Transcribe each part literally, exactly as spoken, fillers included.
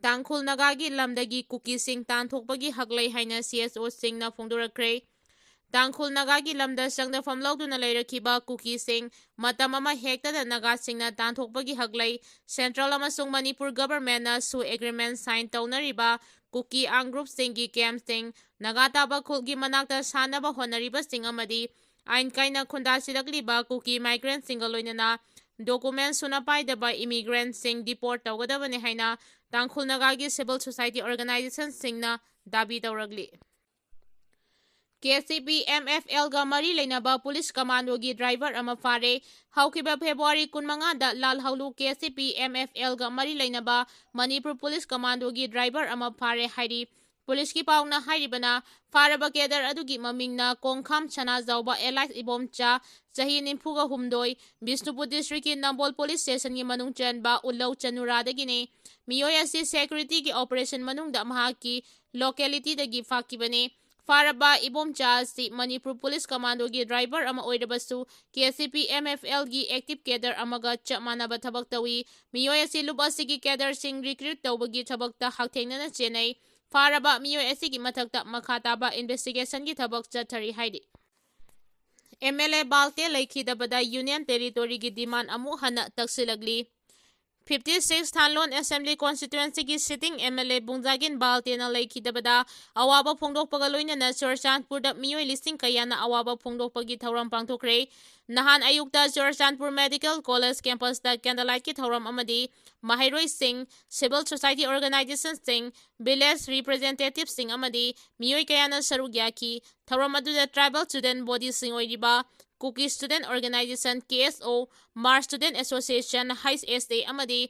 ꯇꯥꯡꯈꯨꯜ ꯅꯥꯒꯥꯒꯤ ꯂꯝꯗꯒꯤ ꯀꯨꯀꯤꯁꯤꯡ ꯇꯥꯟꯊꯣꯛꯄꯒꯤ ꯍꯛ ꯂꯩ ꯍꯥꯏꯅ ꯁꯤ ꯑꯦꯁ ꯑꯣꯁꯤꯡꯅ ꯐꯣꯡꯗꯣꯔꯛꯈ꯭ꯔꯦ꯫ ꯇꯥꯡꯈꯨꯜ ꯅꯥꯒꯥꯒꯤ ꯂꯝꯗ ꯆꯪꯅꯐꯝ ꯂꯧꯗꯨꯅ ꯂꯩꯔꯛꯈꯤꯕ ꯀꯨꯀꯤꯁꯤꯡ ꯃꯇꯝ ꯑꯃ ꯍꯦꯛꯇꯗ ꯅꯥꯒꯥꯁꯤꯡꯅ ꯇꯥꯟꯊꯣꯛꯄꯒꯤ ꯍꯛ ꯂꯩ꯫ ꯁꯦꯟꯇ꯭ꯔꯦꯜ ꯑꯃꯁꯨꯡ ꯃꯅꯤꯄꯨꯔ ꯒꯚꯔꯟꯃꯦꯟꯠꯅꯁꯨ ꯑꯦꯒ꯭ꯔꯤꯃꯦꯟꯠ ꯁꯥꯏꯟ ꯇꯧꯅꯔꯤꯕ ꯀꯨꯀꯤ ꯑꯥꯔꯝ ꯒ꯭ꯔꯨꯞꯁꯤꯡꯒꯤ ꯀꯦꯝꯞꯁꯤꯡ ꯅꯥꯒꯥ ꯇꯥꯕꯈꯨꯜꯒꯤ ꯃꯅꯥꯛꯇ ꯁꯥꯅꯕ ꯍꯣꯠꯅꯔꯤꯕꯁꯤꯡ ꯑꯃꯗꯤ ꯑꯥꯏꯟ ꯀꯥꯏꯅ ꯈꯨꯟꯗꯥꯁꯤꯜꯂꯛꯂꯤꯕ ꯀꯨꯀꯤ ꯃꯥꯏꯒ꯭ꯔꯦꯟꯠꯁꯤꯡꯒ ꯂꯣꯏꯅꯅ ꯗꯣꯀꯨꯃꯦꯟꯠ ꯁꯨꯅ ꯄꯥꯏꯗꯕ ꯏꯃꯤꯒ꯭ꯔꯦꯟꯠꯁꯤꯡ ꯗꯤꯄꯣꯔꯠ ꯇꯧꯒꯗꯕꯅꯤ ꯍꯥꯏꯅ ꯇꯥꯡꯈꯨꯜ ꯅꯥꯒꯥꯒꯤ ꯁꯤꯚꯤꯜ ꯁꯣꯁꯥꯏꯇꯤ ꯑꯣꯔꯒꯅꯥꯏꯖꯦꯁꯟꯁꯤꯡꯅ ꯗꯥꯕꯤ ꯇꯧꯔꯛꯂꯤ꯫ K C P M F ꯑꯦꯜꯒ ꯃꯔꯤ ꯂꯩꯅꯕ ꯄꯨꯂꯤꯁ ꯀꯃꯥꯟꯗꯣꯒꯤ ꯗ꯭ꯔꯥꯏꯚꯔ ꯑꯃ ꯐꯥꯔꯦ꯫ ꯍꯧꯈꯤꯕ ꯐꯦꯕ꯭ꯔꯨꯋꯥꯔꯤ ꯀꯨꯟꯃꯉꯥꯗ ꯂꯥꯜꯍꯧꯂꯨ ꯀꯦ ꯁꯤ ꯄꯤ ꯑꯦꯝ ꯑꯦꯐ ꯑꯦꯜꯒ ꯃꯔꯤ ꯂꯩꯅꯕ ꯃꯅꯤꯄꯨꯔ ꯄꯨꯂꯤꯁ ꯀꯃꯥꯟꯗꯣꯒꯤ ꯗ꯭ꯔꯥꯏꯚꯔ ꯑꯃ ꯐꯥꯔꯦ ꯍꯥꯏꯔꯤ꯫ ꯄꯨꯂꯤꯁꯀꯤ ꯄꯥꯎꯅ ꯍꯥꯏꯔꯤꯕꯅ, ꯐꯥꯔꯕ ꯀꯦꯗꯔ ꯑꯗꯨꯒꯤ ꯃꯃꯤꯡꯅ ꯀꯣꯡꯈꯥꯝ ꯁꯅꯥꯖꯥꯎꯕ ꯑꯦꯂꯥꯏꯁ ꯏꯕꯣꯝꯆꯥ, ꯆꯍꯤ ꯅꯤꯐꯨꯒ ꯍꯨꯝꯗꯣꯏ, ꯕꯤꯁꯅꯨꯄꯨꯔ ꯗꯤꯁꯇ꯭ꯔꯤꯛꯀꯤ ꯅꯝꯕꯣꯜ ꯄꯨꯂꯤꯁ ꯁ꯭ꯇꯦꯁꯟꯒꯤ ꯃꯅꯨꯡ ꯆꯟꯕ ꯎꯂꯧ ꯆꯅꯨꯔꯥꯗꯒꯤꯅꯤ꯫ ꯃꯤꯑꯣꯏ ꯑꯁꯤ ꯁꯦꯀ꯭ꯌꯨꯔꯤꯇꯤꯒꯤ ꯑꯣꯄꯔꯦꯁꯟ ꯃꯅꯨꯡꯗ ꯃꯍꯥꯛꯀꯤ ꯂꯣꯀꯦꯂꯤꯇꯤꯗꯒꯤ ꯐꯥꯈꯤꯕꯅꯤ꯫ ꯐꯥꯔꯕ ꯏꯕꯣꯝꯆꯥ ꯑꯁꯤ ꯃꯅꯤꯄꯨꯔ ꯄꯨꯂꯤꯁ ꯀꯃꯥꯟꯗꯣꯒꯤ ꯗ꯭ꯔꯥꯏꯚꯔ ꯑꯃ ꯑꯣꯏꯔꯕꯁꯨ, K C P M F ꯑꯦꯜꯒꯤ ꯑꯦꯛꯇꯤꯚ ꯀꯦꯗꯔ ꯑꯃꯒ ꯆꯞ ꯃꯥꯟꯅꯕ ꯊꯕꯛ ꯇꯧꯏ꯫ ꯃꯤꯑꯣꯏ ꯑꯁꯤ ꯂꯨꯞ ꯑꯁꯤꯒꯤ ꯀꯦꯗꯔꯁꯤꯡ ꯔꯤꯀ꯭ꯔꯨꯠ ꯇꯧꯕꯒꯤ ꯊꯕꯛꯇ ꯍꯛꯊꯦꯡꯅꯅ ꯆꯦꯟꯅꯩ꯫ ꯐꯥꯔꯕ ꯃꯤꯑꯣꯏ ꯑꯁꯤꯒꯤ ꯃꯊꯛꯇ ꯃꯈꯥ ꯇꯥꯕ ꯏꯟꯚꯦꯁꯇꯤꯒꯦꯁꯟꯒꯤ ꯊꯕꯛ ꯆꯠꯊꯔꯤ ꯍꯥꯏꯔꯤ꯫ ꯑꯦꯝ ꯑꯦꯜ ꯑꯦ ꯕꯥꯜꯇꯦ ꯂꯩꯈꯤꯗꯕꯗ ꯌꯨꯅꯤꯌꯟ ꯇꯦꯔꯤꯇꯣꯔꯤꯒꯤ ꯗꯤꯃꯥꯟ ꯑꯃꯨꯛ ꯍꯟꯅ ꯇꯛꯁꯤꯜꯂꯛꯂꯤ꯫ ꯐꯤꯐꯇꯤ ꯁꯤꯛꯁ ꯊꯥꯟꯂꯣꯟ ꯑꯦꯁꯦꯝꯕ꯭ꯂꯤ ꯀꯣꯟꯁꯇꯤꯇ꯭ꯋꯦꯟꯁꯤꯒꯤ sitting M L A Bungzagin ꯕꯥꯜꯇꯦꯅ ꯂꯩꯈꯤꯗꯕꯗ ꯑꯋꯥꯕ ꯐꯣꯡꯗꯣꯛꯄꯒ ꯂꯣꯏꯅꯅ ꯆꯨꯔꯆꯥꯟꯄꯨꯔꯗ ꯃꯤꯑꯣꯏ ꯂꯤꯁꯤꯡ ꯀꯌꯥꯅ ꯑꯋꯥꯕ ꯐꯣꯡꯗꯣꯛꯄꯒꯤ ꯊꯧꯔꯝ ꯄꯥꯡꯊꯣꯛꯈ꯭ꯔꯦ꯫ ꯅꯍꯥꯟ ꯑꯌꯨꯛꯇ ꯆꯨꯔꯆꯥꯟꯄꯨꯔ ꯃꯦꯗꯤꯀꯦꯜ ꯀꯣꯂꯦꯖ ꯀꯦꯝꯄꯁꯇ ꯀꯦꯟꯗꯜ ꯂꯥꯏꯠꯀꯤ ꯊꯧꯔꯝ ꯑꯃꯗꯤ ꯃꯍꯩꯔꯣꯏꯁꯤꯡ, ꯁꯤꯚꯤꯜ ꯁꯣꯁꯥꯏꯇꯤ ꯑꯣꯔꯒꯅꯥꯏꯖꯦꯁꯟꯁꯤꯡ, ꯚꯤꯂꯦꯖ ꯔꯤꯄ꯭ꯔꯖꯦꯟꯇꯦꯇꯤꯚꯁꯤꯡ ꯑꯃꯗꯤ ꯃꯤꯑꯣꯏ ꯀꯌꯥꯅ ꯁꯔꯨꯛ ꯌꯥꯈꯤ꯫ ꯊꯧꯔꯝ ꯑꯗꯨꯗ ꯇ꯭ꯔꯥꯏꯕꯦꯜ ꯁ꯭ꯇꯨꯗꯦꯟꯠ ꯕꯣꯗꯤꯁꯤꯡ ꯑꯣꯏꯔꯤꯕ ꯀꯨꯀꯤ ꯁ꯭ꯇꯨꯗꯦꯟꯠ ꯑꯣꯔꯒꯅꯥꯏꯖꯦꯁꯟ, ꯀꯦ ꯑꯦꯁ ꯑꯣ, ꯃꯥꯔ ꯁ꯭ꯇꯨꯗꯦꯟꯠ ꯑꯦꯁꯣꯁꯤꯌꯦꯁꯟ, ꯍꯩꯆ ꯑꯦꯁ ꯑꯦ, ꯑꯃꯗꯤ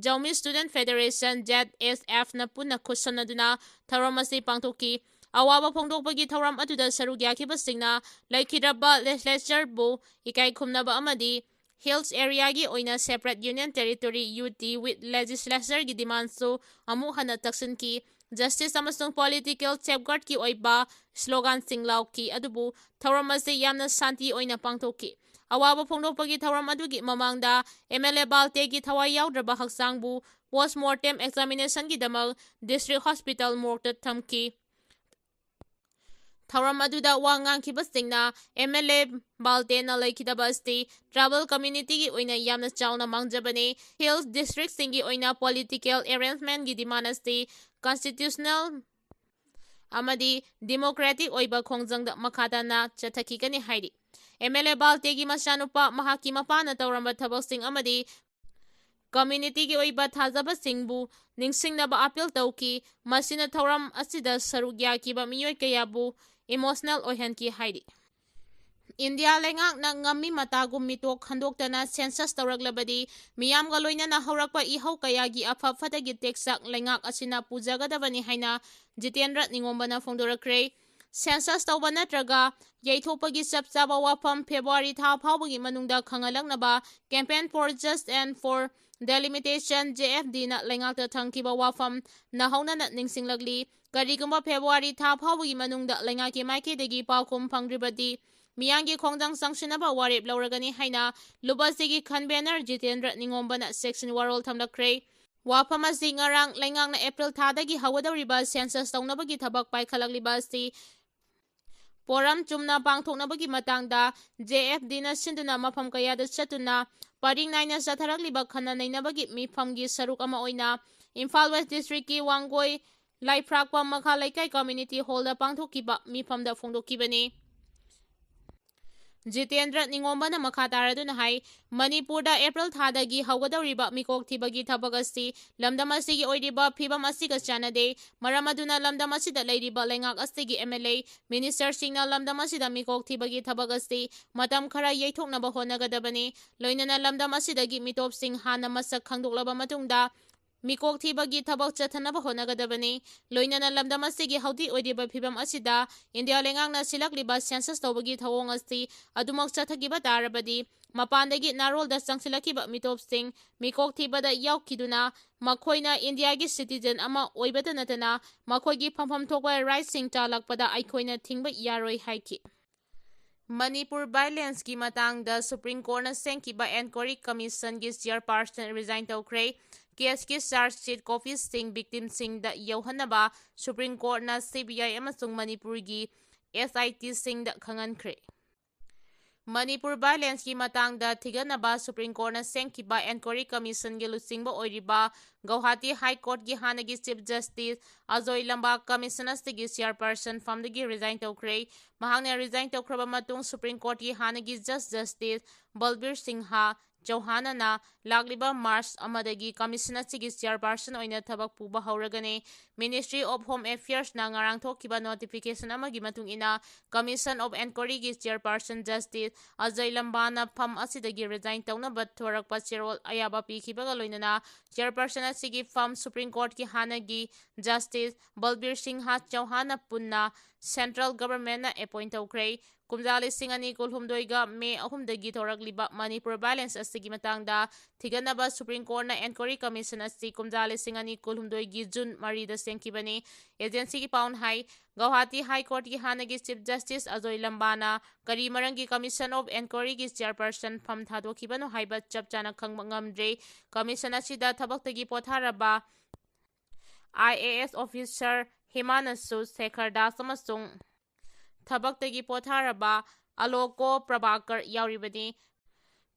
ꯖꯧꯃꯤ ꯁ꯭ꯇꯨꯗꯦꯟꯠ ꯐꯦꯗꯔꯦꯁꯟ, ꯖꯦꯗ ꯑꯦꯁ ꯑꯦꯐꯅ ꯄꯨꯟꯅ ꯈꯨꯠꯁꯝꯅꯗꯨꯅ ꯊꯧꯔꯝ ꯑꯁꯤ ꯄꯥꯡꯊꯣꯛꯈꯤ꯫ ꯑꯋꯥꯕ ꯐꯣꯡꯗꯣꯛꯄꯒꯤ ꯊꯧꯔꯝ ꯑꯗꯨꯗ ꯁꯔꯨꯛ ꯌꯥꯈꯤꯕꯁꯤꯡꯅ ꯂꯩꯈꯤꯗ꯭ꯔꯕ ꯂꯦꯖꯤꯁꯂꯦꯆꯔꯕꯨ ꯏꯀꯥꯏ ꯈꯨꯝꯅꯕ ꯑꯃꯗꯤ ꯍꯤꯜꯁ ꯑꯦꯔꯤꯌꯥꯒꯤ ꯑꯣꯏꯅ separate union territory, U T, with ꯂꯦꯖꯤꯁꯂꯦꯆꯔꯒꯤ ꯗꯤꯃꯥꯟꯁꯨ ꯑꯃꯨꯛ ꯍꯟꯅ ꯇꯛꯁꯤꯟꯈꯤ꯫ ꯖꯁꯇꯤꯁ ꯑꯃꯁꯨꯡ ꯄꯣꯂꯤꯇꯤꯀꯦꯜ ꯁꯦꯐꯒꯥꯔꯗꯀꯤ ꯑꯣꯏꯕ ꯁ꯭ꯂꯣꯒꯥꯟꯁꯤꯡ ꯂꯥꯎꯈꯤ, ꯑꯗꯨꯕꯨ ꯊꯧꯔꯝ ꯑꯁꯤ ꯌꯥꯝꯅ ꯁꯥꯟꯇꯤ ꯑꯣꯏꯅ ꯄꯥꯡꯊꯣꯛꯈꯤ꯫ ꯑꯋꯥꯕ ꯐꯣꯡꯗꯣꯛꯄꯒꯤ ꯊꯧꯔꯝ ꯑꯗꯨꯒꯤ ꯃꯃꯥꯡꯗ ꯑꯦꯝ ꯑꯦꯜ ꯑꯦ ꯕꯥꯜꯇꯦꯒꯤ ꯊꯋꯥꯏ ꯌꯥꯎꯗ꯭ꯔꯕ ꯍꯛꯆꯥꯡꯕꯨ post mortem examination ꯒꯤꯗꯃꯛ district hospital morgue ꯇ ꯊꯝꯈꯤ꯫ ꯊꯧꯔꯝ ꯑꯗꯨꯗ ꯋꯥ ꯉꯥꯡꯈꯤꯕꯁꯤꯡꯅ M L A ꯕꯥꯜꯇꯦꯅ ꯂꯩꯈꯤꯗꯕ ꯑꯁꯤ tribal community ꯒꯤ ꯑꯣꯏꯅ ꯌꯥꯝꯅ ꯆꯥꯎꯅ ꯃꯥꯡꯖꯕꯅꯤ꯫ Hill district ꯁꯤꯡꯒꯤ ꯑꯣꯏꯅ political arrangement ꯒꯤ demand ꯑꯁꯤ constitutional ꯑꯃꯗꯤ democratic ꯑꯣꯏꯕ ꯈꯣꯡꯖꯪꯗ ꯃꯈꯥ ꯇꯥꯅ ꯆꯠꯊꯈꯤꯒꯅꯤ ꯍꯥꯏꯔꯤ꯫ M L A ꯕꯥꯜꯇꯦꯒꯤ ꯃꯆꯥꯅꯨꯄꯥ ꯃꯍꯥꯛꯀꯤ ꯃꯄꯥꯅ ꯇꯧꯔꯝꯕ ꯊꯕꯛꯁꯤꯡ ꯑꯃꯗꯤ community ꯒꯤ ꯑꯣꯏꯕ ꯊꯥꯖꯕꯁꯤꯡꯕꯨ ꯅꯤꯡꯁꯤꯡꯅꯕ appeal ꯇꯧꯈꯤ꯫ ꯃꯁꯤꯅ ꯊꯧꯔꯝ ꯑꯁꯤꯗ ꯁꯔꯨꯛ ꯌꯥꯈꯤꯕ ꯃꯤꯑꯣꯏ ꯀꯌꯥꯕꯨ emotional ꯑꯣꯏꯍꯟꯈꯤ ꯍꯥꯏꯔꯤ꯫ ꯏꯟꯗꯤꯌꯥ ꯂꯩꯉꯥꯛꯅ ꯉꯝꯃꯤ ꯃꯇꯥꯒꯨꯝ ꯃꯤꯇꯣꯛ ꯈꯟꯗꯣꯛꯇꯅ census ꯇꯧꯔꯛꯂꯕꯗꯤ ꯃꯤꯌꯥꯝꯒ ꯂꯣꯏꯅꯅ ꯍꯧꯔꯛꯄ ꯏꯍꯧ ꯀꯌꯥꯒꯤ ꯑꯐ ꯐꯠꯇꯒꯤ ꯇꯦꯛꯆꯥꯛ ꯂꯩꯉꯥꯛ ꯑꯁꯤꯅ ꯄꯨꯖꯒꯗꯕꯅꯤ ꯍꯥꯏꯅ ꯖꯤꯇꯦꯟꯗ꯭ꯔ ꯅꯤꯉꯣꯝꯕꯅ ꯐꯣꯡꯗꯣꯔꯛꯈ꯭ꯔꯦ꯫ Census ꯇꯧꯕ ꯅꯠꯇ꯭ꯔꯒ ꯌꯩꯊꯣꯛꯄꯒꯤ ꯆꯞ ꯆꯥꯕ ꯋꯥꯐꯝ February ꯊꯥ ꯐꯥꯎꯕꯒꯤ ꯃꯅꯨꯡꯗ ꯈꯪꯍꯜꯂꯛꯅꯕ Campaign for Justice and for Delimitation, J F D ꯅ ꯂꯩꯉꯥꯛꯇ ꯊꯝꯈꯤꯕ ꯋꯥꯐꯝ ꯅꯧꯍꯧꯅꯅ ꯅꯤꯡꯁꯤꯡꯂꯛꯂꯤ꯫ ꯀꯔꯤꯒꯨꯝꯕ February ꯊꯥ ꯐꯥꯎꯕꯒꯤ ꯃꯅꯨꯡꯗ ꯂꯩꯉꯥꯛꯀꯤ ꯃꯥꯏꯀꯩꯗꯒꯤ ꯄꯥꯎꯈꯨꯝ ꯐꯪꯗ꯭ꯔꯕꯗꯤ ꯃꯤꯌꯥꯝꯒꯤ ꯈꯣꯡꯖꯪ ꯆꯪꯁꯤꯟꯅꯕ ꯋꯥꯔꯦꯞ ꯂꯧꯔꯒꯅꯤ ꯍꯥꯏꯅ ꯂꯨꯞ ꯑꯁꯤꯒꯤ convener ꯖꯤꯇꯦꯟꯗ꯭ꯔ ꯅꯤꯉꯣꯝꯕꯅ ꯆꯦꯛꯁꯤꯟ ꯋꯥꯔꯣꯜ ꯊꯝꯂꯛꯈ꯭ꯔꯦ꯫ ꯋꯥꯐꯝ ꯑꯁꯤ ꯉꯔꯥꯡ ꯂꯩꯉꯥꯛꯅ April ꯊꯥꯗꯒꯤ ꯍꯧꯒꯗꯧꯔꯤꯕ census ꯇꯧꯅꯕꯒꯤ ꯊꯕꯛ ꯄꯥꯏꯈꯠꯂꯛꯂꯤꯕ ꯑꯁꯤ ꯄꯣꯔꯝ ꯆꯨꯝꯅ ꯄꯥꯡꯊꯣꯛꯅꯕꯒꯤ ꯃꯇꯥꯡꯗ J F D ꯅ ꯁꯤꯟꯗꯨꯅ ꯃꯐꯝ ꯀꯌꯥꯗ ꯆꯠꯇꯨꯅ ꯄꯔꯤꯡ ꯅꯥꯏꯅ ꯆꯠꯊꯔꯛꯂꯤꯕ ꯈꯟꯅ ꯅꯩꯅꯕꯒꯤ ꯃꯤꯐꯝꯒꯤ ꯁꯔꯨꯛ ꯑꯃ ꯑꯣꯏꯅ ꯏꯝꯐꯥꯜ West district ꯀꯤ ꯋꯥꯡꯒꯣꯏ ꯂꯥꯏꯐ꯭ꯔꯥꯛꯄꯝ ꯃꯈꯥ ꯂꯩꯀꯥꯏ community hall ꯗ ꯄꯥꯡꯊꯣꯛꯈꯤꯕ ꯃꯤꯐꯝꯗ ꯐꯣꯡꯗꯣꯛꯈꯤꯕꯅꯤ꯫ ꯖꯤꯇꯦꯟꯗ꯭ꯔ ꯅꯤꯉꯣꯝꯕꯅ ꯃꯈꯥ ꯇꯥꯔꯗꯨꯅ ꯍꯥꯏ, ꯃꯅꯤꯄꯨꯔꯗ April ꯊꯥꯗꯒꯤ ꯍꯧꯒꯗꯧꯔꯤꯕ ꯃꯤꯀꯣꯛ ꯊꯤꯕꯒꯤ ꯊꯕꯛ ꯑꯁꯤ ꯂꯝꯗꯝ ꯑꯁꯤꯒꯤ ꯑꯣꯏꯔꯤꯕ ꯐꯤꯕꯝ ꯑꯁꯤꯒ ꯆꯥꯟꯅꯗꯦ꯫ ꯃꯔꯝ ꯑꯗꯨꯅ ꯂꯝꯗꯝ ꯑꯁꯤꯗ ꯂꯩꯔꯤꯕ ꯂꯩꯉꯥꯛ ꯑꯁꯤꯒꯤ M L A, minister ꯁꯤꯡꯅ ꯂꯝꯗꯝ ꯑꯁꯤꯗ ꯃꯤꯀꯣꯛ ꯊꯤꯕꯒꯤ ꯊꯕꯛ ꯑꯁꯤ ꯃꯇꯝ ꯈꯔ ꯌꯩꯊꯣꯛꯅꯕ ꯍꯣꯠꯅꯒꯗꯕꯅꯤ꯫ ꯂꯣꯏꯅꯅ ꯂꯝꯗꯝ ꯑꯁꯤꯗꯒꯤ ꯃꯤꯇꯣꯞꯁꯤꯡ ꯍꯥꯟꯅ ꯃꯁꯛ ꯈꯪꯗꯣꯛꯂꯕ ꯃꯇꯨꯡꯗ ꯃꯤꯀꯣꯛ ꯊꯤꯕꯒꯤ ꯊꯕꯛ ꯆꯠꯊꯅꯕ ꯍꯣꯠꯅꯒꯗꯕꯅꯤ꯫ ꯂꯣꯏꯅꯅ ꯂꯝꯗꯝ ꯑꯁꯤꯒꯤ ꯍꯧꯖꯤꯛ ꯑꯣꯏꯔꯤꯕ ꯐꯤꯕꯝ ꯑꯁꯤꯗ ꯏꯟꯗꯤꯌꯥ ꯂꯩꯉꯥꯛꯅ ꯁꯤꯜꯂꯛꯂꯤꯕ census ꯇꯧꯕꯒꯤ ꯊꯧꯑꯣꯡ ꯑꯁꯤ ꯑꯗꯨꯃꯛ ꯆꯠꯊꯈꯤꯕ ꯇꯥꯔꯕꯗꯤ ꯃꯄꯥꯟꯗꯒꯤ ꯅꯥꯔꯣꯜꯗ ꯆꯪꯁꯤꯜꯂꯛꯈꯤꯕ ꯃꯤꯇꯣꯞꯁꯤꯡ ꯃꯤꯀꯣꯛ ꯊꯤꯕꯗ ꯌꯥꯎꯈꯤꯗꯨꯅ ꯃꯈꯣꯏꯅ ꯏꯟꯗꯤꯌꯥꯒꯤ citizen ꯑꯃ ꯑꯣꯏꯕꯇ ꯅꯠꯇꯅ ꯃꯈꯣꯏꯒꯤ ꯐꯪꯐꯝ ꯊꯣꯛꯄ right ꯁꯤꯡ ꯆꯥꯂꯛꯄꯗ ꯑꯩꯈꯣꯏꯅ ꯊꯤꯡꯕ ꯌꯥꯔꯣꯏ ꯍꯥꯏꯈꯤ꯫ ꯃꯅꯤꯄꯨꯔ violence ꯀꯤ ꯃꯇꯥꯡꯗ Supreme Court ꯅ ꯁꯦꯝꯈꯤꯕ Enquiry Commission ꯒꯤ chairperson resign ꯇꯧꯈ꯭ꯔꯦ꯫ ꯀꯦꯁꯀꯤ ꯆꯥꯔꯖ ꯁꯤꯠ ꯀꯣꯄꯤꯁꯤꯡ ꯚꯤꯛꯇꯤꯝꯁꯤꯡꯗ ꯌꯧꯍꯟꯅꯕ ꯁꯨꯄ꯭ꯔꯤꯝ ꯀꯣꯔꯠꯅ ꯁꯤ ꯕꯤ ꯑꯥꯏ ꯑꯃꯁꯨꯡ ꯃꯅꯤꯄꯨꯔꯒꯤ ꯑꯦꯁ ꯑꯥꯏ ꯇꯤꯁꯤꯡꯗ ꯈꯪꯍꯟꯈ꯭ꯔꯦ꯫ ꯃꯅꯤꯄꯨꯔ ꯚꯥꯏꯂꯦꯟꯁꯀꯤ ꯃꯇꯥꯡꯗ ꯊꯤꯒꯠꯅꯕ ꯁꯨꯄ꯭ꯔꯤꯝ ꯀꯣꯔꯠꯅ ꯁꯦꯝꯈꯤꯕ ꯑꯦꯟꯀ꯭ꯋꯥꯔꯤ ꯀꯃꯤꯁꯟꯒꯤ ꯂꯨꯆꯤꯡꯕ ꯑꯣꯏꯔꯤꯕ ꯒꯧꯍꯥꯇꯤ ꯍꯥꯏ ꯀꯣꯔꯠꯀꯤ ꯍꯥꯟꯅꯒꯤ ꯆꯤꯐ ꯖꯁꯇꯤꯁ ꯑꯖꯣꯏ ꯂꯝꯕꯥ ꯀꯃꯤꯁꯟ ꯑꯁꯤꯒꯤ ꯆꯤꯌꯔꯄꯔꯁꯟ ꯐꯝꯗꯒꯤ ꯔꯤꯖꯥꯏꯟ ꯇꯧꯈ꯭ꯔꯦ꯫ ꯃꯍꯥꯛꯅ ꯔꯤꯖꯥꯏꯟ ꯇꯧꯈ꯭ꯔꯕ ꯃꯇꯨꯡ ꯁꯨꯄ꯭ꯔꯤꯝ ꯀꯣꯔꯠꯀꯤ ꯍꯥꯟꯅꯒꯤ ꯖꯁ ꯖꯁꯇꯤꯁ ꯕꯜꯕꯤꯔ ꯁꯤꯡꯍ ꯆꯧꯍꯥꯟꯅꯅ ꯂꯥꯛꯂꯤꯕ ꯃꯥꯔꯆ ꯑꯃꯗꯒꯤ ꯀꯃꯤꯁꯟ ꯑꯁꯤꯒꯤ ꯆꯤꯌꯔꯄꯔꯁꯟ ꯑꯣꯏꯅ ꯊꯕꯛ ꯄꯨꯕ ꯍꯧꯔꯒꯅꯤ꯫ Ministry of Home Affairsꯅ ꯉꯔꯥꯡ ꯊꯣꯛꯈꯤꯕ ꯅꯣꯇꯤꯐꯤꯀꯦꯁꯟ ꯑꯃꯒꯤ ꯃꯇꯨꯡ ꯏꯟꯅ, Commission of Enquiryꯒꯤ ꯆꯤꯌꯔꯄꯔꯁꯟ ꯖꯁꯇꯤꯁ ꯑꯖꯣꯏ ꯂꯝꯕꯥꯅ ꯐꯝ ꯑꯁꯤꯗꯒꯤ ꯔꯤꯖꯥꯏꯟ ꯇꯧꯅꯕ ꯊꯣꯔꯛꯄ ꯆꯦꯔꯣꯜ ꯑꯌꯥꯕ ꯄꯤꯈꯤꯕꯒ ꯂꯣꯏꯅꯅ ꯆꯤꯌꯔꯄꯔꯁꯟ ꯑꯁꯤꯒꯤ ꯐꯝ ꯁꯨꯄ꯭ꯔꯤꯝ ꯀꯣꯔꯠꯀꯤ ꯍꯥꯟꯅꯒꯤ ꯖꯁꯇꯤꯁ ꯕꯜꯕꯤꯔ ꯁꯤꯡꯍ ꯆꯧꯍꯥꯟꯅ ꯄꯨꯟꯅ ꯁꯦꯟꯇ꯭ꯔꯦꯜ ꯒꯚꯔꯟꯃꯦꯟꯠꯅ ꯑꯦꯄꯣꯏꯟꯠ ꯇꯧꯈ꯭ꯔꯦ꯫ ꯀꯨꯝꯖꯥ ꯂꯤꯁꯤꯡ ꯑꯅꯤ ꯀꯨꯟꯍꯨꯝꯗꯣꯏꯒ ꯃꯦ ꯑꯍꯨꯝꯗꯒꯤ ꯊꯣꯔꯛꯂꯤꯕ ꯃꯅꯤꯄꯨꯔ ꯚꯥꯏꯂꯦꯟꯁ ꯑꯁꯤꯒꯤ ꯃꯇꯥꯡꯗ ꯊꯤꯒꯠꯅꯕ ꯁꯨꯄ꯭ꯔꯤꯝ ꯀꯣꯔꯠꯅ ꯑꯦꯟꯀ꯭ꯋꯥꯔꯤ ꯀꯃꯤꯁꯟ ꯑꯁꯤ ꯀꯨꯝꯖꯥ ꯂꯤꯁꯤꯡ ꯑꯅꯤ ꯀꯨꯟꯍꯨꯝꯗꯣꯏꯒꯤ ꯖꯨꯟ ꯃꯔꯤꯗ ꯁꯦꯝꯈꯤꯕꯅꯤ꯫ ꯑꯦꯖꯦꯟꯁꯤꯒꯤ ꯄꯥꯎꯅ ꯍꯥꯏ, ꯒꯧꯍꯥꯇꯤ ꯍꯥꯏ ꯀꯣꯔꯠꯀꯤ ꯍꯥꯟꯅꯒꯤ ꯆꯤꯐ ꯖꯁꯇꯤꯁ ꯑꯖꯣꯏ ꯂꯝꯕꯥꯅ ꯀꯔꯤ ꯃꯔꯝꯒꯤ ꯀꯃꯤꯁꯟ ꯑꯣꯐ ꯑꯦꯟꯀ꯭ꯋꯥꯔꯤꯒꯤ ꯆꯤꯌꯔꯄꯔꯁꯟ ꯐꯝ ꯊꯥꯗꯣꯛꯈꯤꯕꯅꯣ ꯍꯥꯏꯕ ꯆꯞ ꯆꯥꯅ ꯈꯪꯕ ꯉꯝꯗ꯭ꯔꯦ꯫ ꯀꯃꯤꯁꯟ ꯑꯁꯤꯗ ꯊꯕꯛꯇꯒꯤ ꯄꯣꯊꯥꯔꯕ I A S officer Himanshu Shekhar Das ꯑꯃꯁꯨꯡ ꯊꯕꯛꯇꯒꯤ ꯄꯣꯊꯥꯔꯕ ꯑꯂꯣꯀꯣ ꯄ꯭ꯔꯚꯥꯀꯔ ꯌꯥꯎꯔꯤꯕꯅꯤ꯫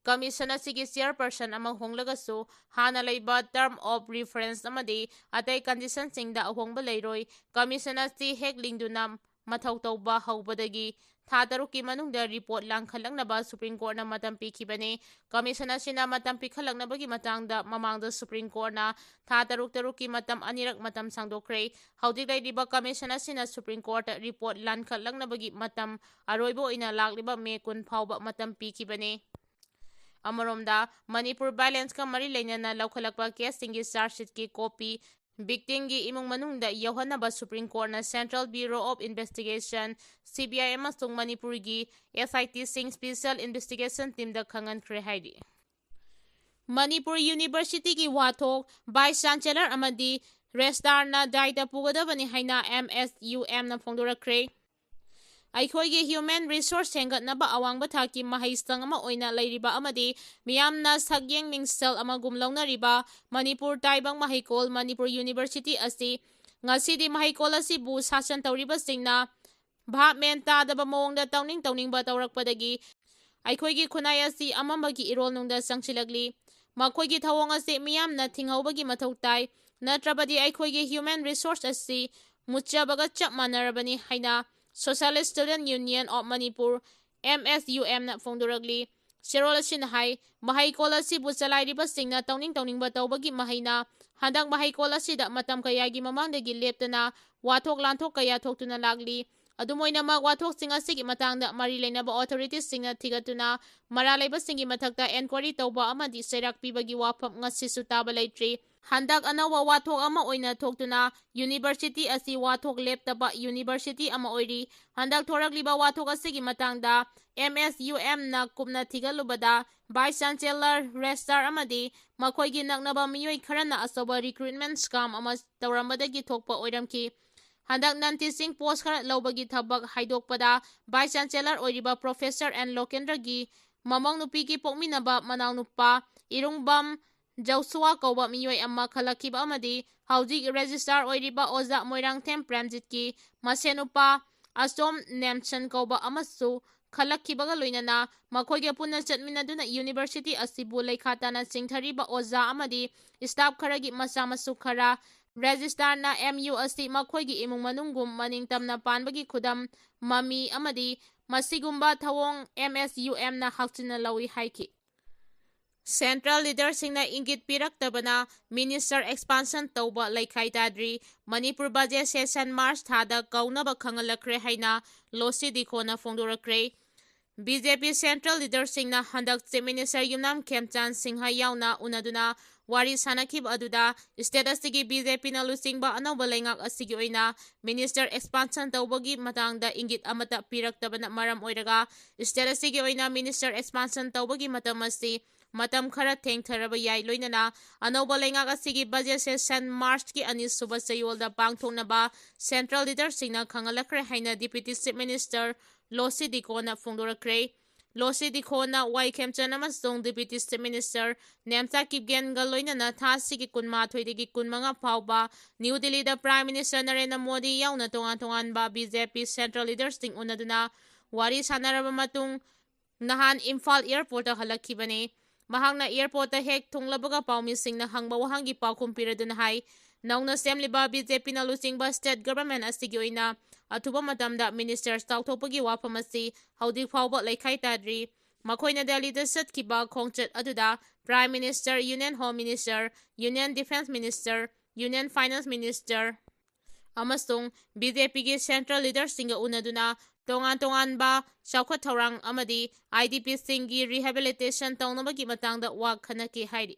ꯀꯃꯤꯁꯟ ꯑꯁꯤꯒꯤ ꯆꯤꯌꯔꯄꯔꯁꯟ ꯑꯃ ꯍꯣꯡꯂꯒꯁꯨ, ꯍꯥꯟꯅ ꯂꯩꯕ ꯇꯔꯝ ꯑꯣꯐ ꯔꯤꯐꯔꯦꯟꯁ ꯑꯃꯗꯤ ꯑꯇꯩ ꯀꯟꯗꯤꯁꯟꯁꯤꯡꯗ ꯑꯍꯣꯡꯕ ꯂꯩꯔꯣꯏ꯫ ꯀꯃꯤꯁꯟ ꯑꯁꯤ ꯍꯦꯛ ꯂꯤꯡꯗꯨꯅ ꯃꯊꯧ ꯇꯧꯕ ꯍꯧꯕꯗꯒꯤ ꯊꯥ ꯇꯔꯨꯛꯀꯤ ꯃꯅꯨꯡꯗ ꯔꯤꯄꯣꯔꯠ ꯂꯥꯟꯈꯠꯂꯛꯅꯕ ꯁꯨꯄ꯭ꯔꯤꯝ ꯀꯣꯔꯠꯅ ꯃꯇꯝ ꯄꯤꯈꯤꯕꯅꯤ꯫ ꯀꯃꯤꯁꯟ ꯑꯁꯤꯅ ꯃꯇꯝ ꯄꯤꯈꯠꯂꯛꯅꯕꯒꯤ ꯃꯇꯥꯡꯗ ꯃꯃꯥꯡꯗ ꯁꯨꯄ꯭ꯔꯤꯝ ꯀꯣꯔꯠꯅ ꯊꯥ ꯇꯔꯨꯛ ꯇꯔꯨꯛꯀꯤ ꯃꯇꯝ ꯑꯅꯤꯔꯛ ꯃꯇꯝ ꯁꯥꯡꯗꯣꯛꯈ꯭ꯔꯦ꯫ ꯍꯧꯖꯤꯛ ꯂꯩꯔꯤꯕ ꯀꯃꯤꯁꯟ ꯑꯁꯤꯅ ꯁꯨꯄ꯭ꯔꯤꯝ ꯀꯣꯔꯠꯇ ꯔꯤꯄꯣꯔꯠ ꯂꯥꯟꯈꯠꯂꯛꯅꯕꯒꯤ ꯃꯇꯝ ꯑꯔꯣꯏꯕ ꯑꯣꯏꯅ ꯂꯥꯛꯂꯤꯕ ꯃꯦ ꯀꯨꯟ ꯐꯥꯎꯕ ꯃꯇꯝ ꯄꯤꯈꯤꯕꯅꯤ꯫ ꯑꯃꯔꯣꯝꯗ, ꯃꯅꯤꯄꯨꯔ ꯚꯥꯏꯂꯦꯟꯁꯀ ꯃꯔꯤ ꯂꯩꯅꯅ ꯂꯧꯈꯠꯂꯛꯄ ꯀꯦꯁꯁꯤꯡꯒꯤ ꯆꯥꯔꯖ ꯁꯤꯠꯀꯤ ꯀꯣꯄꯤ ꯚꯤꯛꯇꯤꯝꯒꯤ ꯏꯃꯨꯡ ꯃꯅꯨꯡꯗ ꯌꯧꯍꯟꯅꯕ ꯁꯨꯄ꯭ꯔꯤꯝ ꯀꯣꯔꯠꯅ central bureau of investigation, C B I, ꯑꯃꯁꯨꯡ ꯃꯅꯤꯄꯨꯔꯒꯤ ꯑꯦꯁ ꯑꯥꯏ ꯇꯤꯁꯤꯡ, ꯁ꯭ꯄꯤꯁꯦꯜ ꯏꯟꯚꯦꯁꯇꯤꯒꯦꯁꯟ ꯇꯤꯝꯗ ꯈꯪꯍꯟꯈ꯭ꯔꯦ ꯍꯥꯏꯔꯤ꯫ ꯃꯅꯤꯄꯨꯔ ꯌꯨꯅꯤꯚꯔꯁꯤꯇꯤꯒꯤ ꯋꯥꯊꯣꯛ ꯚꯥꯏꯁ ꯆꯥꯟꯁꯦꯂꯔ ꯑꯃꯗꯤ ꯔꯦꯁꯇꯥꯔꯅ ꯗꯥꯏꯗ ꯄꯨꯒꯗꯕꯅꯤ ꯍꯥꯏꯅ ꯑꯦꯝ ꯑꯦꯁ ꯌꯨ ꯑꯦꯝꯅ ꯐꯣꯡꯗꯣꯔꯛꯈ꯭ꯔꯦ꯫ ꯑꯩꯈꯣꯏꯒꯤ human resource ꯍꯦꯟꯒꯠꯅꯕ ꯑꯋꯥꯡꯕ ꯊꯥꯛꯀꯤ ꯃꯍꯩꯁꯪ ꯑꯃ ꯑꯣꯏꯅ ꯂꯩꯔꯤꯕ ꯑꯃꯗꯤ ꯃꯤꯌꯥꯝꯅ ꯁꯛꯌꯦꯡ ꯃꯤꯡꯁꯦꯜ ꯑꯃꯒꯨꯝ ꯂꯧꯅꯔꯤꯕ ꯃꯅꯤꯄꯨꯔ ꯇꯥꯏꯕꯪ ꯃꯍꯩꯀꯣꯜ, ꯃꯅꯤꯄꯨꯔ University ꯑꯁꯤ ꯉꯁꯤꯗꯤ ꯃꯍꯩꯀꯣꯜ ꯑꯁꯤꯕꯨ ꯁꯥꯁꯟ ꯇꯧꯔꯤꯕꯁꯤꯡꯅ ꯚꯥꯞ ꯃꯦꯟ ꯇꯥꯗꯕ ꯃꯑꯣꯡꯗ ꯇꯧꯅꯤꯡ ꯇꯧꯅꯤꯡꯕ ꯇꯧꯔꯛꯄꯗꯒꯤ ꯑꯩꯈꯣꯏꯒꯤ ꯈꯨꯟꯅꯥꯏ ꯑꯁꯤ ꯑꯃꯝꯕꯒꯤ ꯏꯔꯣꯜꯅꯨꯡꯗ ꯆꯪꯁꯤꯜꯂꯛꯂꯤ꯫ ꯃꯈꯣꯏꯒꯤ ꯊꯧꯑꯣꯡ ꯑꯁꯤ ꯃꯤꯌꯥꯝꯅ ꯊꯤꯡꯍꯧꯕꯒꯤ ꯃꯊꯧ ꯇꯥꯏ, ꯅꯠꯇ꯭ꯔꯕꯗꯤ ꯑꯩꯈꯣꯏꯒꯤ human resource ꯑꯁꯤ ꯃꯨꯠꯆꯕꯒ ꯆꯞ ꯃꯥꯟꯅꯔꯕꯅꯤ ꯍꯥꯏꯅ Socialist Student Union of Manipur, M S U M ꯅ ꯐꯣꯡꯗꯣꯔꯛꯂꯤ꯫ ꯆꯦꯔꯣꯜ ꯑꯁꯤꯅ ꯍꯥꯏ, ꯃꯍꯩꯀꯣꯜ ꯑꯁꯤꯕꯨ ꯆꯂꯥꯏꯔꯤꯕꯁꯤꯡꯅ ꯇꯧꯅꯤꯡ ꯇꯧꯅꯤꯡꯕ ꯇꯧꯕꯒꯤ ꯃꯍꯩꯅ ꯍꯟꯗꯛ ꯃꯍꯩꯀꯣꯜ ꯑꯁꯤꯗ ꯃꯇꯝ ꯀꯌꯥꯒꯤ ꯃꯃꯥꯡꯗꯒꯤ ꯂꯦꯞꯇꯅ ꯋꯥꯊꯣꯛ ꯂꯥꯟꯊꯣꯛ ꯀꯌꯥ ꯊꯣꯛꯇꯨꯅ ꯂꯥꯛꯂꯤ꯫ ꯑꯗꯨꯝ ꯑꯣꯏꯅꯃꯛ, ꯋꯥꯊꯣꯛꯁꯤꯡ ꯑꯁꯤꯒꯤ ꯃꯇꯥꯡꯗ ꯃꯔꯤ ꯂꯩꯅꯕ authorities ꯁꯤꯡꯅ ꯊꯤꯒꯠꯇꯨꯅ ꯃꯔꯥꯜ ꯂꯩꯕꯁꯤꯡꯒꯤ ꯃꯊꯛꯇ enquiry ꯇꯧꯕ ꯑꯃꯗꯤ ꯆꯩꯔꯥꯛ ꯄꯤꯕꯒꯤ ꯋꯥꯐꯝ ꯉꯁꯤꯁꯨ ꯇꯥꯕ ꯂꯩꯇ꯭ꯔꯤ꯫ ꯍꯟꯗꯛ ꯑꯅꯧꯕ ꯋꯥꯊꯣꯛ ꯑꯃ ꯑꯣꯏꯅ ꯊꯣꯛꯇꯨꯅ university ꯑꯁꯤ ꯋꯥꯊꯣꯛ ꯂꯦꯞꯇꯕ university ꯑꯃ ꯑꯣꯏꯔꯤ꯫ ꯍꯟꯗꯛ ꯊꯣꯔꯛꯂꯤꯕ ꯋꯥꯊꯣꯛ ꯑꯁꯤꯒꯤ ꯃꯇꯥꯡꯗ M S U M ꯅ ꯀꯨꯞꯅ ꯊꯤꯒꯠꯂꯨꯕꯗ, Vice Chancellor, Registrar ꯑꯃꯗꯤ ꯃꯈꯣꯏꯒꯤ ꯅꯛꯅꯕ ꯃꯤꯑꯣꯏ ꯈꯔꯅ ꯑꯆꯧꯕ recruitment scam ꯑꯃ ꯇꯧꯔꯝꯕꯗꯒꯤ ꯊꯣꯛꯄ ꯑꯣꯏꯔꯝꯈꯤ꯫ ꯍꯟꯗꯛ non teaching post ꯈꯔ ꯂꯧꯕꯒꯤ ꯊꯕꯛ ꯍꯥꯏꯗꯣꯛꯄꯗ, Vice Chancellor ꯑꯣꯏꯔꯤꯕ Professor N ꯂꯣꯀꯦꯟꯗ꯭ꯔꯒꯤ ꯃꯃꯧ ꯅꯨꯄꯤꯒꯤ ꯄꯣꯛꯃꯤꯟꯅꯕ ꯃꯅꯥꯎꯅꯨꯄꯥ ꯏꯔꯨꯡꯕꯝ ꯖꯣꯁꯨꯋꯥ ꯀꯧꯕ ꯃꯤꯑꯣꯏ ꯑꯃ ꯈꯜꯂꯛꯈꯤꯕ ꯑꯃꯗꯤ ꯍꯧꯖꯤꯛ Registrar ꯑꯣꯏꯔꯤꯕ ꯑꯣꯖꯥ ꯃꯣꯏꯔꯥꯡꯊꯦꯝ ꯄ꯭ꯔꯦꯝꯖꯤꯠꯀꯤ ꯃꯁꯦꯟ ꯅꯨꯄꯥ ꯑꯆꯣꯝ ꯅꯦꯝꯁꯟ ꯀꯧꯕ ꯑꯃꯁꯨ ꯈꯜꯂꯛꯈꯤꯕꯒ ꯂꯣꯏꯅꯅ ꯃꯈꯣꯏꯒ ꯄꯨꯟꯅ ꯆꯠꯃꯤꯟꯅꯗꯨꯅ university ꯑꯁꯤꯕꯨ ꯂꯩꯈꯥ ꯇꯥꯅ ꯆꯤꯡꯊꯔꯤꯕ ꯑꯣꯖꯥ ꯑꯃꯗꯤ staff ꯈꯔꯒꯤ ꯃꯆꯥ ꯃꯁꯨ ꯈꯔ Registrar ꯅ M U ꯑꯁꯤ ꯃꯈꯣꯏꯒꯤ ꯏꯃꯨꯡ ꯃꯅꯨꯡꯒꯨꯝ ꯃꯅꯤꯡ ꯇꯝꯅ ꯄꯥꯟꯕꯒꯤ ꯈꯨꯗꯝ ꯃꯃꯤ ꯑꯃꯗꯤ ꯃꯁꯤꯒꯨꯝꯕ ꯊꯧꯑꯣꯡ M S U M ꯅ ꯍꯛꯆꯤꯟꯅ ꯂꯧꯏ ꯍꯥꯏꯈꯤ꯫ Central leader ꯁꯤꯡꯅ ꯏꯪꯒꯤꯠ ꯄꯤꯔꯛꯇꯕꯅ minister expansion ꯇꯧꯕ ꯂꯩꯈꯥꯏ ꯇꯥꯗ꯭ꯔꯤ꯫ ꯃꯅꯤꯄꯨꯔ budget session March ꯊꯥꯗ ꯀꯧꯅꯕ ꯈꯪꯍꯜꯂꯛꯈ꯭ꯔꯦ ꯍꯥꯏꯅ ꯂꯣꯁꯤ ꯗꯤꯈꯣꯅ ꯐꯣꯡꯗꯣꯔꯛꯈ꯭ꯔꯦ꯫ B J P central leader ꯁꯤꯡꯅ ꯍꯟꯗꯛ Chief Minister ꯌꯨꯝꯅꯥꯝ ꯈꯦꯝꯆꯥꯟ ꯁꯤꯡꯍ ꯌꯥꯎꯅ ꯎꯅꯗꯨꯅ ꯋꯥꯔꯤ ꯁꯥꯟꯅꯈꯤꯕ ꯑꯗꯨꯗ state ꯑꯁꯤꯒꯤ B J P ꯅ ꯂꯨꯆꯤꯡꯕ ꯑꯅꯧꯕ ꯂꯩꯉꯥꯛ ꯑꯁꯤꯒꯤ ꯑꯣꯏꯅ minister expansion ꯇꯧꯕꯒꯤ ꯃꯇꯥꯡꯗ ꯏꯪꯒꯤꯠ ꯑꯃꯠꯇ ꯄꯤꯔꯛꯇꯕꯅ ꯃꯔꯝ ꯑꯣꯏꯔꯒ state ꯑꯁꯤꯒꯤ ꯑꯣꯏꯅ minister expansion ꯇꯧꯕꯒꯤ ꯃꯇꯝ ꯑꯁꯤ ꯃꯇꯝ ꯈꯔ ꯊꯦꯡꯊꯔꯕ ꯌꯥꯏ꯫ ꯂꯣꯏꯅꯅ ꯑꯅꯧꯕ ꯂꯩꯉꯥꯛ ꯑꯁꯤꯒꯤ budget session March ꯀꯤ ꯑꯅꯤꯁꯨꯕ ꯆꯌꯣꯜꯗ ꯄꯥꯡꯊꯣꯛꯅꯕ central leader ꯁꯤꯡꯅ ꯈꯪꯍꯜꯂꯛꯈ꯭ꯔꯦ ꯍꯥꯏꯅ Deputy Chief Minister ꯂꯣꯁꯤ ꯗꯤꯀꯣꯅ ꯐꯣꯡꯗꯣꯔꯛꯈ꯭ꯔꯦ꯫ ꯂꯣꯁꯤ ꯗꯤꯀꯣꯅ ꯋꯥꯏ ꯈꯦꯝꯆꯟ ꯑꯃꯁꯨꯡ Deputy Chief Minister ꯅꯦꯝꯆꯥ ꯀꯤꯞꯒꯦꯟꯒ ꯂꯣꯏꯅꯅ ꯊꯥ ꯑꯁꯤꯒꯤ ꯀꯨꯟꯃꯥꯊꯣꯏꯗꯒꯤ ꯀꯨꯟꯃꯉꯥ ꯐꯥꯎꯕ ꯅ꯭ꯌꯨ ꯗꯤꯜꯂꯤꯗ Prime Minister ꯅꯔꯦꯟꯗ꯭ꯔ ꯃꯣꯗꯤ ꯌꯥꯎꯅ ꯇꯣꯉꯥꯟ ꯇꯣꯉꯥꯟꯕ BJP central leader ꯁꯤꯡ ꯎꯅꯗꯨꯅ ꯋꯥꯔꯤ ꯁꯥꯟꯅꯔꯕ ꯃꯇꯨꯡ ꯅꯍꯥꯟ ꯏꯝꯐꯥꯜ airport ꯇ ꯍꯜꯂꯛꯈꯤꯕꯅꯤ꯫ ꯃꯍꯥꯛꯅ airport ꯇ ꯍꯦꯛ ꯊꯨꯡꯂꯕꯒ ꯄꯥꯎꯃꯤꯁꯤꯡꯅ ꯍꯪꯕ ꯋꯥꯍꯪꯒꯤ ꯄꯥꯎꯈꯨꯝ ꯄꯤꯔꯗꯨꯅ ꯍꯥꯏ, ꯅꯧꯅ ꯁꯦꯝꯂꯤꯕ BJP ꯅ ꯂꯨꯆꯤꯡꯕ state government ꯑꯁꯤꯒꯤ ꯑꯣꯏꯅ ꯑꯊꯨꯕ ꯃꯇꯝꯗ ministers ꯆꯥꯎꯊꯣꯛꯄꯒꯤ ꯋꯥꯐꯝ ꯑꯁꯤ ꯍꯧꯖꯤꯛ ꯐꯥꯎꯕ ꯂꯩꯈꯥꯏ ꯇꯥꯗ꯭ꯔꯤ꯫ ꯃꯈꯣꯏꯅ ꯗꯦꯜꯂꯤꯗ ꯆꯠꯈꯤꯕ ꯈꯣꯡꯆꯠ ꯑꯗꯨꯗ Prime Minister, Union Home Minister, Union Defence Minister, Union Finance Minister ꯑꯃꯁꯨꯡ BJP ꯒꯤ central leader ꯁꯤꯡꯒ ꯎꯅꯗꯨꯅ ꯇꯣꯉꯥꯟ ꯇꯣꯉꯥꯟꯕ ꯆꯥꯎꯈꯠ ꯊꯧꯔꯥꯡ ꯑꯃꯗꯤ IDP ꯁꯤꯡꯒꯤ rehabilitation ꯇꯧꯅꯕꯒꯤ ꯃꯇꯥꯡꯗ ꯋꯥ ꯈꯟꯅꯈꯤ ꯍꯥꯏꯔꯤ꯫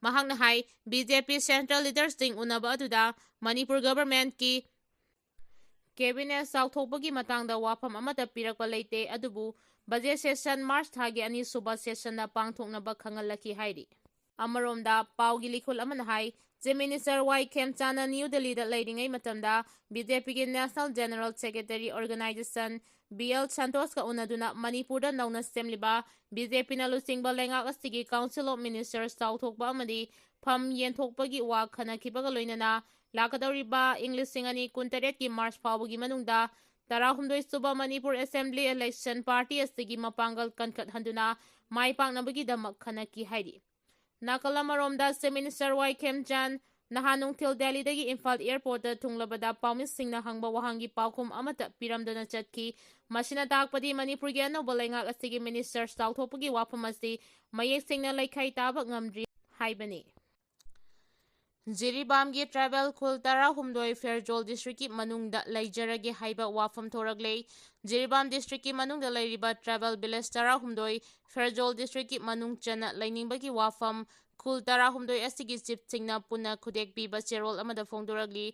ꯃꯍꯥꯛꯅ ꯍꯥꯏ, BJP central leader ꯁꯤꯡ ꯎꯅꯕ ꯑꯗꯨꯗ ꯃꯅꯤꯄꯨꯔ government ꯀꯤ cabinet ꯆꯥꯎꯊꯣꯛꯄꯒꯤ ꯃꯇꯥꯡꯗ ꯋꯥꯐꯝ ꯑꯃꯠꯇ ꯄꯤꯔꯛꯄ ꯂꯩꯇꯦ, ꯑꯗꯨꯕꯨ budget session March ꯊꯥꯒꯤ ꯑꯅꯤꯁꯨꯕ session ꯗ ꯄꯥꯡꯊꯣꯛꯅꯕ ꯈꯪꯍꯜꯂꯛꯈꯤ ꯍꯥꯏꯔꯤ꯫ ꯑꯃꯔꯣꯝꯗ ꯄꯥꯎꯒꯤ ꯂꯤꯈꯨꯜ ꯑꯃꯅ ꯍꯥꯏ, Chief Minister ꯋꯥꯏ ꯈꯦꯝꯆꯥꯟꯅ ꯅ꯭ꯌꯨ ꯗꯤꯜꯂꯤꯗ ꯂꯩꯔꯤꯉꯩ ꯃꯇꯝꯗ BJP ꯒꯤ National General Secretary Organization B L ꯁꯟꯇꯣꯁꯀ ꯎꯅꯗꯨꯅ ꯃꯅꯤꯄꯨꯔꯗ ꯅꯧꯅ ꯁꯦꯝꯂꯤꯕ BJP ꯅ ꯂꯨꯆꯤꯡꯕ ꯂꯩꯉꯥꯛ ꯑꯁꯤꯒꯤ Council of Ministers ꯆꯥꯎꯊꯣꯛꯄ ꯑꯃꯗꯤ ꯐꯝ ꯌꯦꯟꯊꯣꯛꯄꯒꯤ ꯋꯥ ꯈꯟꯅꯈꯤꯕꯒ ꯂꯣꯏꯅꯅ ꯂꯥꯛꯀꯗꯧꯔꯤꯕ ꯏꯪ ꯂꯤꯁꯤꯡ ꯑꯅꯤ ꯀꯨꯟꯇꯔꯦꯠꯀꯤ March ꯐꯥꯎꯕꯒꯤ ꯃꯅꯨꯡꯗ ꯇꯔꯥꯍꯨꯝꯗꯣꯏ ꯁꯨꯕ ꯃꯅꯤꯄꯨꯔ Assembly election party ꯑꯁꯤꯒꯤ ꯃꯄꯥꯡꯒꯜ ꯀꯟꯈꯠꯍꯟꯗꯨꯅ ꯃꯥꯏ ꯄꯥꯛꯅꯕꯒꯤꯗꯃꯛ ꯈꯟꯅꯈꯤ ꯍꯥꯏꯔꯤ꯫ ꯅꯥꯀꯜ ꯑꯃꯔꯣꯝꯗ Chief Minister ꯋꯥꯏ ꯈꯦꯝꯆꯥꯟ ꯅꯍꯥꯟ ꯅꯨꯡꯊꯤꯜ ꯗꯦꯜꯂꯤꯗꯒꯤ ꯏꯝꯐꯥꯜ airport ꯇ ꯊꯨꯡꯂꯕꯗ ꯄꯥꯎꯃꯤꯁꯤꯡꯅ ꯍꯪꯕ ꯋꯥꯍꯪꯒꯤ ꯄꯥꯎꯈꯨꯝ ꯑꯃꯠꯇ ꯄꯤꯔꯝꯗꯅ ꯆꯠꯈꯤ꯫ ꯃꯁꯤꯅ ꯇꯥꯛꯄꯗꯤ ꯃꯅꯤꯄꯨꯔꯒꯤ ꯑꯅꯧꯕ ꯂꯩꯉꯥꯛ ꯑꯁꯤꯒꯤ ministers ꯆꯥꯎꯊꯣꯛꯄꯒꯤ ꯋꯥꯐꯝ ꯑꯁꯤ ꯃꯌꯦꯛ ꯁꯦꯡꯅ ꯂꯩꯈꯥꯏ ꯇꯥꯕ ꯉꯝꯗ꯭ꯔꯤ ꯍꯥꯏꯕꯅꯤ꯫ ꯖꯤꯔꯤꯕꯥꯝꯒꯤ tribal ꯈꯨꯜ ꯇꯔꯥꯍꯨꯝꯗꯣꯏ ꯐꯦꯔꯖꯣꯜ district ꯀꯤ ꯃꯅꯨꯡꯗ ꯂꯩꯖꯔꯒꯦ ꯍꯥꯏꯕ ꯋꯥꯐꯝ ꯊꯣꯔꯛꯂꯦ꯫ ꯖꯤꯔꯤꯕꯥꯝ district ꯀꯤ ꯃꯅꯨꯡꯗ ꯂꯩꯔꯤꯕ tribal village ꯇꯔꯥꯍꯨꯝꯗꯣꯏ ꯐꯦꯔꯖꯣꯜ district ꯀꯤ ꯃꯅꯨꯡ ꯆꯟꯅ ꯂꯩꯅꯤꯡꯕꯒꯤ ꯋꯥꯐꯝ ꯈꯨꯜ ꯇꯔꯥꯍꯨꯝꯗꯣꯏ ꯑꯁꯤꯒꯤ chief ꯁꯤꯡꯅ ꯄꯨꯟꯅ ꯈꯨꯗꯦꯛ ꯄꯤꯕ ꯆꯦꯔꯣꯜ ꯑꯃꯗ ꯐꯣꯡꯗꯣꯔꯛꯂꯤ꯫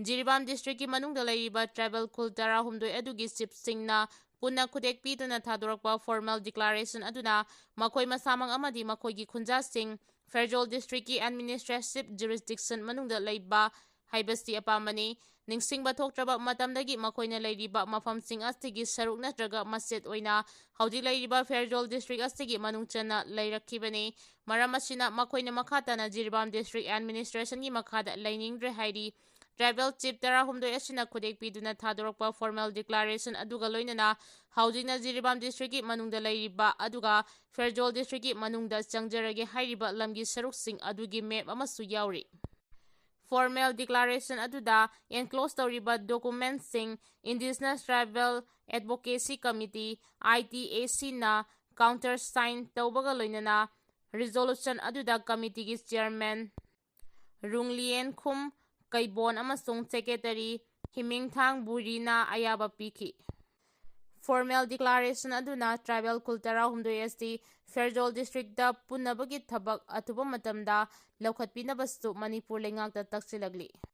ꯖꯤꯔꯤꯕꯥꯝ district ꯀꯤ ꯃꯅꯨꯡꯗ ꯂꯩꯔꯤꯕ tribal ꯈꯨꯜ ꯇꯔꯥꯍꯨꯝꯗꯣꯏ ꯑꯗꯨꯒꯤ chief ꯁꯤꯡꯅ ꯄꯨꯟꯅ ꯈꯨꯗꯦꯛ ꯄꯤꯗꯨꯅ ꯊꯥꯗꯣꯔꯛꯄ formal declaration ꯑꯗꯨꯅ ꯃꯈꯣꯏ ꯃꯁꯥꯃꯛ ꯑꯃꯗꯤ ꯃꯈꯣꯏꯒꯤ ꯈꯨꯟꯖꯥꯁꯤꯡ Pherzawl District ꯀꯤ administrative jurisdiction ꯃꯅꯨꯡꯗ ꯂꯩꯕ ꯍꯥꯏꯕꯁꯤ ꯑꯄꯥꯝꯕꯅꯤ꯫ ꯅꯤꯡꯁꯤꯡꯕ ꯊꯣꯛꯇ꯭ꯔꯕ ꯃꯇꯝꯗꯒꯤ ꯃꯈꯣꯏꯅ ꯂꯩꯔꯤꯕ ꯃꯐꯝꯁꯤꯡ ꯑꯁꯤꯒꯤ ꯁꯔꯨꯛ ꯅꯠꯇ꯭ꯔꯒ ꯃꯆꯦꯠ ꯑꯣꯏꯅ ꯍꯧꯖꯤꯛ ꯂꯩꯔꯤꯕ Pherzawl District ꯑꯁꯤꯒꯤ ꯃꯅꯨꯡ ꯆꯟꯅ ꯂꯩꯔꯛꯈꯤꯕꯅꯤ꯫ ꯃꯔꯝ ꯑꯁꯤꯅ ꯃꯈꯣꯏꯅ ꯃꯈꯥ ꯇꯥꯅ ꯖꯤꯔꯤꯕꯥꯝ District Administration ꯒꯤ ꯃꯈꯥꯗ ꯂꯩꯅꯤꯡꯗ꯭ꯔꯦ ꯍꯥꯏꯔꯤ꯫ Tribal Chief ꯇꯔꯥꯍꯨꯝꯗꯣꯏ ꯑꯁꯤꯅ ꯈꯨꯗꯦꯛ ꯄꯤꯗꯨꯅ ꯊꯥꯗꯣꯔꯛꯄ formal declaration ꯑꯗꯨꯒ ꯂꯣꯏꯅꯅ ꯍꯧꯖꯤꯛꯅ ꯖꯤꯔꯤꯕꯥꯝ District ꯀꯤ ꯃꯅꯨꯡꯗ ꯂꯩꯔꯤꯕ ꯑꯗꯨꯒ Pherzawl District ꯀꯤ ꯃꯅꯨꯡꯗ ꯆꯪꯖꯔꯒꯦ ꯍꯥꯏꯔꯤꯕ ꯂꯝꯒꯤ ꯁꯔꯨꯛꯁꯤꯡ ꯑꯗꯨꯒꯤ map ꯑꯃꯁꯨ ꯌꯥꯎꯔꯤ꯫ Formal declaration ꯑꯗꯨꯗ enclose ꯇꯧꯔꯤꯕ document ꯁꯤꯡ Indigenous Tribal Advocacy Committee, I T A C, ꯅ countersign ꯇꯧꯕꯒ ꯂꯣꯏꯅꯅ resolution ꯑꯗꯨꯗ committee ꯒꯤ chairman ꯔꯨꯡꯂꯤꯌꯦꯟꯈꯨꯝ ꯀꯩꯕꯣꯟ ꯑꯃꯁꯨꯡ secretary ꯍꯤꯃꯤꯡꯊꯥꯡ ꯕꯨꯔꯤꯅ ꯑꯌꯥꯕ ꯄꯤꯈꯤ꯫ Formal declaration ꯑꯗꯨꯅ tribal ꯈꯨꯜ ꯇꯔꯥꯍꯨꯝꯗꯣꯏ ꯑꯁꯤ Pherzawl District ꯇ ꯄꯨꯟꯅꯕꯒꯤ ꯊꯕꯛ ꯑꯊꯨꯕ ꯃꯇꯝꯗ ꯂꯧꯈꯠꯄꯤꯅꯕꯁꯨ ꯃꯅꯤꯄꯨꯔ ꯂꯩꯉꯥꯛꯇ ꯇꯛꯁꯤꯜꯂꯛꯂꯤ꯫